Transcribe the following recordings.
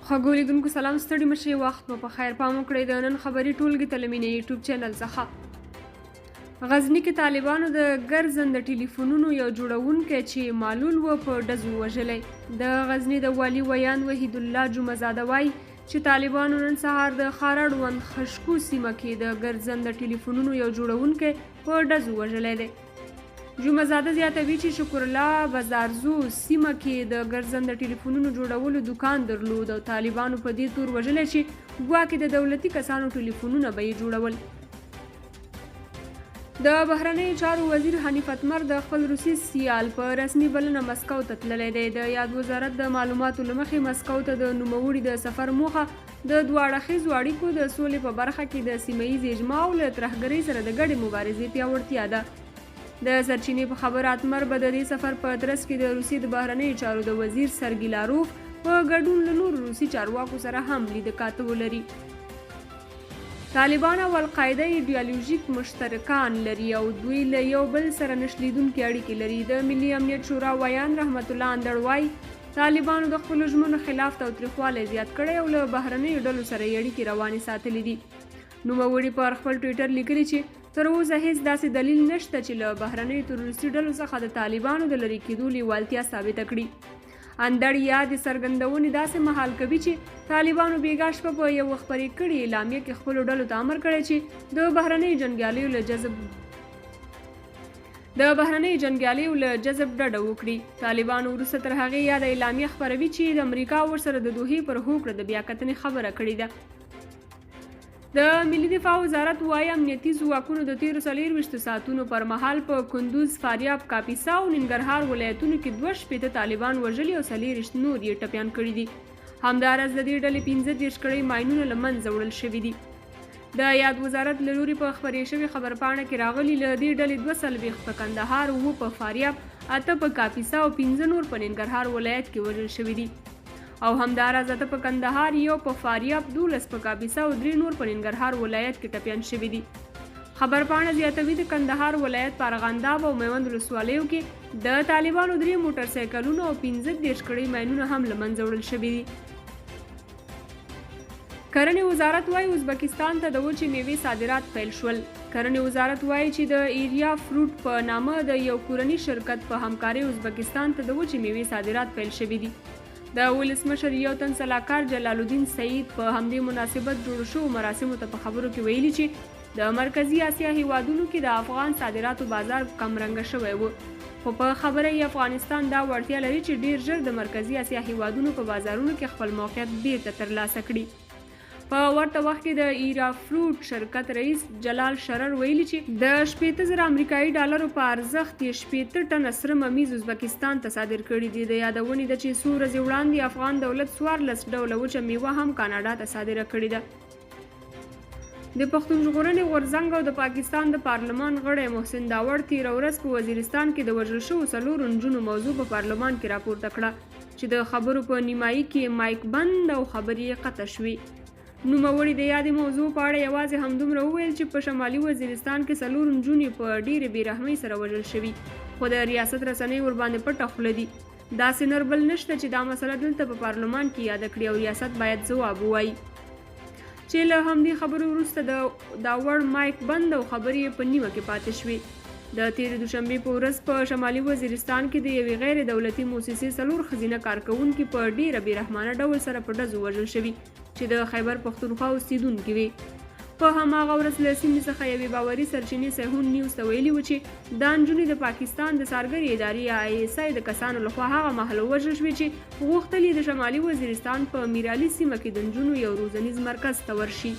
خوږو لیدونکو سلام، ستړي مشي، وخت مو په خیر. پام وکړئ د نن خبري ټولګې ته له مینې یوټیوب چینل څخه. غزني کې طالبانو د ګرځنده ټلیفونونو یو جوړونکی چې معلول و په ډزو وژلی. د غزني د والي ویاند وحید الله جمعه زاده وایي چې طالبانو نن سهار د ښار اړوند خشکو سیمه کې د ګرځنده ټلیفونونو یو جوړونکی په ډزو وژلی دی. جمعه زاده زیاتوي چې شکرالله بزارزو سیمه کې د ګرځنده ټلیفونونو جوړولو دوکان درلود او طالبانو په دې تور وژلی چې ګواکې د دولتي کسانو ټلیفونونه به یې جوړول. د بهرنیو چارو وزیر حنیف اتمر د خپل روسي سیال په رسمي بلنه مسکو ته تللی دی. د یاد وزارت د معلوماتو له مخې مسکو ته د نوموړي د سفر موخه د دوه اړخیزو اړیکو، د سولې په برخه کې د سیمه ییزې اجماع او له ترهګرۍ سره د ګډې مبارزې پیاوړتیا ده. د سرچینې په خبره اتمر به د دې سفر په ترڅ کې د روسیې د بهرنیو چارو د وزیر سرګي لاروف په ګډون له نورو روسي چارواکو سره هم لیده کاته ولري. طالبان او القاعده ایډیالوژیک مشترکان لري او دوی له یو بل سره نه شلېدونکې اړیکې لري. د ملي امنیت شورا ویاند رحمت الله اندړ وايي، طالبانو د خپلو ژمنو خلاف تاوتریخوالی زیات کړی او له بهرنیو ډلو سره یې اړیکې روانې ساتلې دي. نوموړي پر خپل ټویټر لیکلي چې تر اوسه هیڅ داسې دلیل نشته چې له بهرنیو تروریستي ډلو څخه د طالبانو د لرې کېدو لیوالتیا ثابته کړي. اندړ یادې څرګندونې داسې مهال کوي چې طالبانو بیګا شپه په یوه خپرې کړې اعلامیه کې خپلو ډلو ته امر کړی چې د بهرنیو جنګیالیو له جذب د بهرنیو جنګیالیو له جذب ډډه وکړي. طالبانو وروسته تر هغې یاده اعلامیه خپروي چې د امریکا ورسره د دوحې پر هوکړه د بیا کتنې خبره کړې ده. د ملي دفاع وزارت وايي، امنیتي ځواکونو د تېرو 24 ساعتونو پر مهال په کندوز، فاریاب، کاپیسا او ننګرهار ولایتونو کې 62 طالبان وژلي او 24 نور یې ټپیان کړي دي. همداراز د دې ډلې 35 کړۍ ماینونه له منځه وړل شوي دي. د یاد وزارت له لوري په خپرې شوې خبرپاڼه کې راغلي، له دې ډلې 42 په کندهار، اووه په فاریاب، اته په کاپیسا او پنځه نور په ننګرهار ولایت کې وژل شوي دي. او همداراز اته په کندهار، یو په فاریاب، 12 په کاپیسا او درې نور په ننګرهار ولایت کې ټپیان شوي دي. خبرپاڼه زیاتوي، د کندهار ولایت په ارغنداب او میوند ولسوالیو کې د طالبانو درې موټرسایکلونه او 35 کړۍ ماینونه هم له منځه وړل شوي دي. کرنې وزارت وايي، ازبکستان ته د وچې میوې صادرات پیل شول. کرنې وزارت وايي چې د ایریا فروټ په نامه د یو کورني شرکت په همکارۍ ازبکستان ته د وچې میوې صادرات پیل شوي دي. د ولسمشر یو تن سلاکار جلال الدین سعید په همدې مناسبت جوړو شوو مراسمو ته په خبرو کې ویلي چې د مرکزي اسیا هیوادونو کې د افغان صادراتو بازار کمرنګه شوی و، خو په خبره یې افغانستان دا وړتیا لري چې ډیر ژر د مرکزي اسیا هیوادونو په بازارونو کې خپل موقعیت بیرته ترلاسه کړي. په ورته وخت کې د ایرا فروټ شرکت رئیس جلال شرر ویلي چې د 60 زره امریکایي ډالرو په ارزښت یې 60 ټنه سره ممیز ازبکستان ته صادر کړي دي. د یادونې ده چې څو ورځې وړاندې افغان دولت 14 ډوله وچه میوه هم کاناډا ته صادره کړې ده. د پښتون ژغورنې غورځنګ او د پاکستان د پارلمان غړی محسن داوړ تېره ورځ په وزیرستان کې د وژل شوو څلورو نجونو موضوع په پارلمان کې راپورته کړه چې د خبرو په نیمایي کې مایک بند او خبرې یې قطع شوې. نوموړي د یادې موضوع په اړه یوازې همدومره وویل چې په شمالي وزیرستان کې څلور نجونې په ډېرې بې رحمۍ سره وژل شوي، خو د ریاست رسنۍ ورباندې پټه خوله دي. داسې نر بل نشته چې دا مسله دلته په پارلمان کې یاده کړي او ریاست باید ځواب ووایي. چې له همدې خبرو وروسته د داوړ مایک بند او خبرې یې په نیمه کې پاتې شوې. د تېرې دوشنبې په ورځ په شمالي وزیرستان کې د یوې غیر دولتي موسسې څلور ښځینه کارکوونکي په ډېره بې رحمانه ډول سره په ډزو وژل شوي چې د خیبر پښتونخوا اوسېدونکي وې. په هماغه ورځ له سیمې څخه یوې باوري سرچینې سیحون نیوز ته ویلي و چې دا نجونې د پاکستان د څارګرې ادارې یا آی ایس آی د کسانو لخوا هغه مهال ووژل شوې چې غوښتل یې د شمالي وزیرستان په میرعلي سیمه کې د نجونو یو روزنیز مرکز ته ورشي.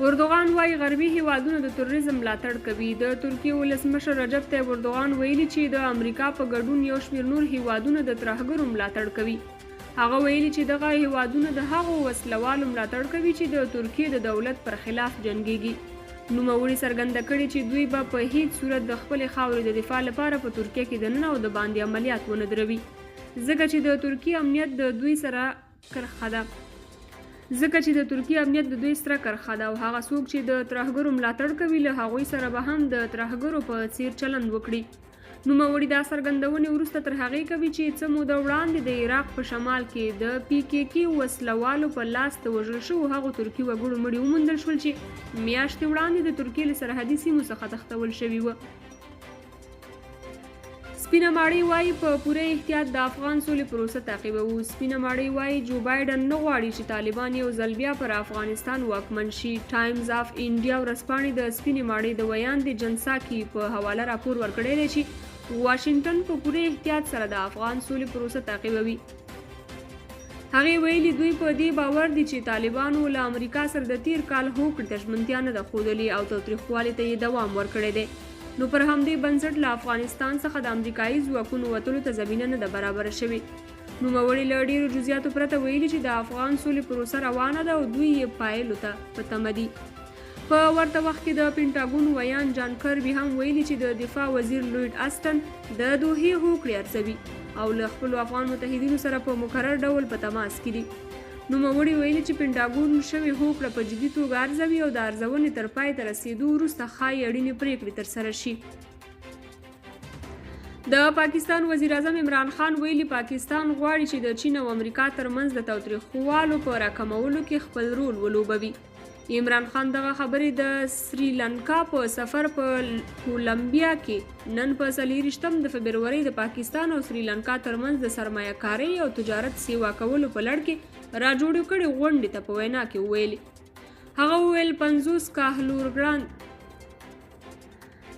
اردوغان وايي، غربي هېوادونه د تروریزم ملاتړ کوي. د ترکیې ولسمشر رجب طیب اردوغان ویلي چې د امریکا په ګډون یو شمېر نور هېوادونه د ترهګرو ملاتړ کوي. هغه ویلي چې دغه هېوادونه د هغو وسله والو ملاتړ کوي چې د ترکیې د دولت پر خلاف جنګېږي. نوموړي څرګنده کړې چې دوی به په هېڅ صورت د خپلې خاورې د دفاع لپاره په ترکیه کې دننه او دباندې عملیات ونه دروي. ځکه چې د ترکیې امنیت د دوی سره کرښه ده. ځکه چې د ترکیې امنیت د دوی سره کرښه ده او هغه څوک چې د ترهګرو ملاتړ کوي له هغوی سره به هم د ترهګرو په څیر چلند وکړي. نوموړي دا څرګندونې وروسته تر هغې کوي چې څه موده وړاندې د عراق په شمال کې د پي کې کې وسله والو په لاس د وژل شوو هغو ترکي وګړو مړي وموندل شول چې میاشتې وړاندې د ترکیې له سرحدي سیمو څخه تښتول شوي وو. سپینه ماڼۍ وايي، په پوره احتیاط د افغان سولې پروسه تعقیبوو. سپینه ماڼۍ وايي، جو بایډن نه غواړي چې طالبان یو ځل بیا پر افغانستان واکمن شي. ټایمز آف انډیا ورځپاڼې د سپینې ماڼۍ د ویاندې جن ساکي په حواله راپور ورکړی دی چې واشنګټن په پوره احتیاط سره د افغان سولې پروسه تعقیبوي. هغې ویلي، دوی په دې باور دي چې طالبانو له امریکا سره د تېر کال هوکړې ته ژمنتیا نه ده ښودلې او تاوتریخوالي ته یې دوام ورکړی دی، نو پر همدې بنسټ له افغانستان څخه د امریکايي ځواکونو وتلو ته زمینه نه ده برابره شوې. نوموړي له ډېرو جزیاتو پرته ویلي چې د افغان سولې پروسه روانه ده او دوی یې پایلو ته په تمه دي. په ورته وخت کې د پنټاګون ویاند جان کربي هم ویلي چې د دفاع وزیر لویډ اسټن د دوحې هوکړې ارزوي او له خپلو افغان متحدینو سره په مکرر ډول په تماس کې دي. نوموړي ویلي چې پنټاګون شوې هوکړه په جدي توګه ارزوي او د ارزونې تر پای ته رسېدو وروسته ښايي اړینې پرېکړې ترسره شي. د پاکستان وزیراعظم عمران خان ویلي، پاکستان غواړي چې د چین او امریکا ترمنځ د تاوتریخوالو په راکمولو کې خپل رول ولوبوي. عمران خان دغه خبرې د سري لنکا په سفر په کولمبیا کې نن په څلېرویشتم د فبرورۍ د پاکستان او سري لنکا ترمنځ د سرمایه کارۍ او تجارت سیوا کولو په لړ کې راجوړې کړې غونډې ته په وینا کې وویلې. هغه وویل 50 کاهلورګران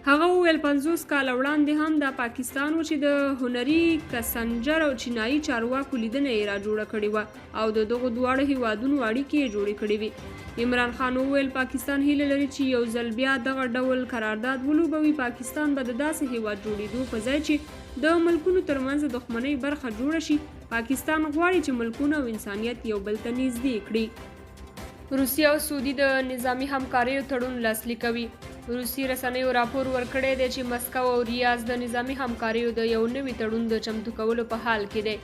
هغه وویل 50 کاله وړاندې هم دا پاکستان و چې د هنري کسنجر او چینایي چارواکو لیدنه یې را جوړه کړې وه او د دغو دواړو هیوادونو اړیکې یې جوړې کړې وې. عمران خان وویل پاکستان هیله لري چې یو ځل بیا دغه ډول قرارداد ولوبوي، پاکستان به د داسې هیواد جوړیدو په ځای چې د ملکونو ترمنځ د دښمنۍ برخه جوړه شي، پاکستان غواړي چې ملکونه او انسانیت یو بل ته نږدې کړي. روسیه او سعودي د نظامي همکاریو تړون لاسلیکوي. روسي رسنیو راپور ورکړی دی چې مسکو او ریاض د نظامي همکاریو د یو نوي تړون د چمتو کولو په حال کې دی.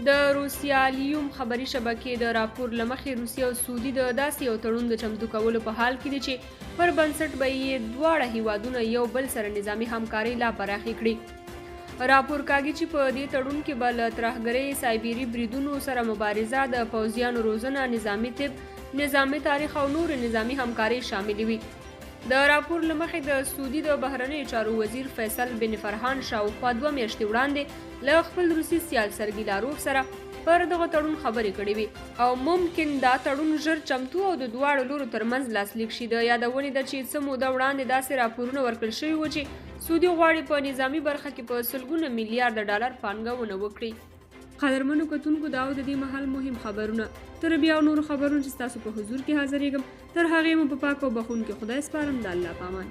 د روسیالیوم خبري شبکې د راپور له مخې روسیه او سعودي د داسې یو تړون د چمتو کولو په حال کې دي چې پر بنسټ به یې دواړه هیوادونه یو بل سره نظامي همکارۍ لا پراخې کړي. راپور کاږي چې په دې تړون کې به له ترهګرۍ، سایبري بریدونو سره مبارزه، د پوځیانو روزنه، نظامي طب، نظامي تاریخ او نورې نظامي همکارۍ شاملې وي. د راپور له مخې د سعودي د بهرنیو چارو وزیر فیصل بن فرحان شاوخوا دوه میاشتې وړاندې له خپل روسي سیال سرګي لاروف سره پر دغه تړون خبرې کړې وې او ممکن دا تړون ژر چمتو او د دواړو لورو ترمنځ لاسلیک شي. د یادونې ده چې څه موده وړاندې داسې راپورونه ورکړل شوي وو چې سعودي غواړي په نظامي برخه کې په سلګونه میلیارده ډالر پانګونه وکړي. قدرمنو کتونکو دا او د دې مهال مهم خبرونه تر بیا او نورو خبرونو چې ستاسو په حضور کې حاضرېږم، تر هغې مو په پاک او بخښونکي خدای سپارم. د الله په امان.